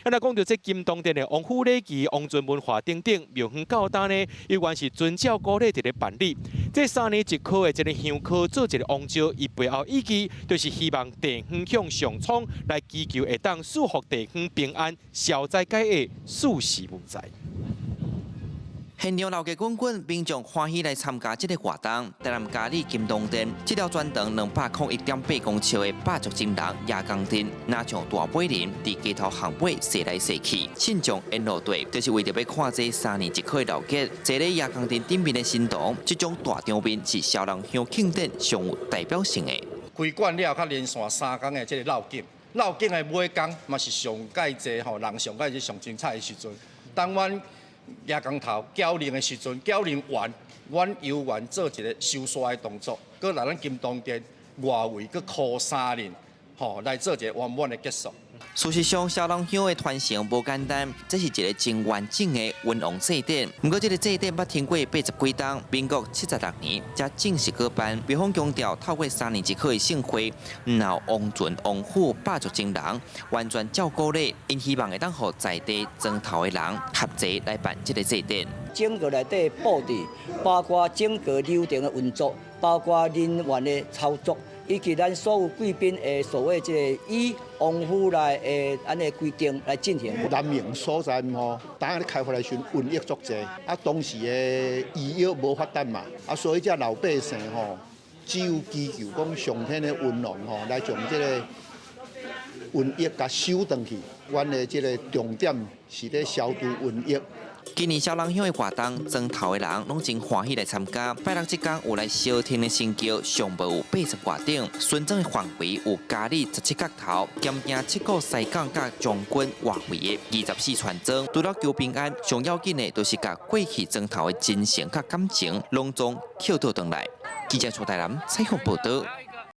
啊，若講著這金堂殿的王府禮儀、王船文化等等，廟方到今呢，猶原是遵照古禮佇咧辦理。這3年一考的這个香科做一个王詔，伊背後意義就是希望地方向上蒼來祈求會當賜福地方平安、消災解厄、四時無災。現場鬧熱滾滾，民眾歡喜來參加這个活動。台南佳里金堂殿，這條全長201.8公尺的百足真龍夜光陣，若像大尾輪佇街頭巷尾踅來踅去，信眾沿路隊就是為著欲看這3年一考的鬧熱。坐咧夜光陣頂面的神童，這種大場面是蕭人鄉慶典上有代表性的。開館了，較連續3工的這个繞境，繞境的尾工嘛是上蓋濟吼，人上蓋濟上精彩的時陣。當阮蜈蚣頭攪鈴的時陣，攪鈴完，阮猶原做一个收煞的動作，閣來咱金堂殿外圍閣箍三輪，吼來做一个圓滿的結束。事實上，蕭人鄉的傳承無簡單，這是一个真完整的瘟王祭典。毋過，這个祭典捌停過80幾冬，民國76年才正式舉辦。廟方強調，透過3年一考的盛會，然後王船、王府、百足真人，完全照古禮，𪜶希望會當予在地莊頭的人合齊來辦這个祭典。整個內底布置，包括整個流程的運作，包括人員的操作，以及咱所有貴賓的所謂這个以王府來的按呢規定來進行。南明所在吼，當咧開發的時陣瘟疫足濟，啊當時的醫藥無發達嘛，啊所以這老百姓吼，只有祈求講上天的瘟王吼，來將這个瘟疫共收轉去。阮的這个重點是咧消除瘟疫。今年蕭人鄉的活動，莊頭的人攏真歡喜來參加。拜六這工有來相聽的神轎，上無有80外頂，巡莊的範圍有佳里17角頭，兼行七股西港佮將軍外圍的24村莊。除了求平安，上要緊的就是共過去莊頭的真誠佮感情，攏總抾倒轉來。記者蔡台南採訪報導。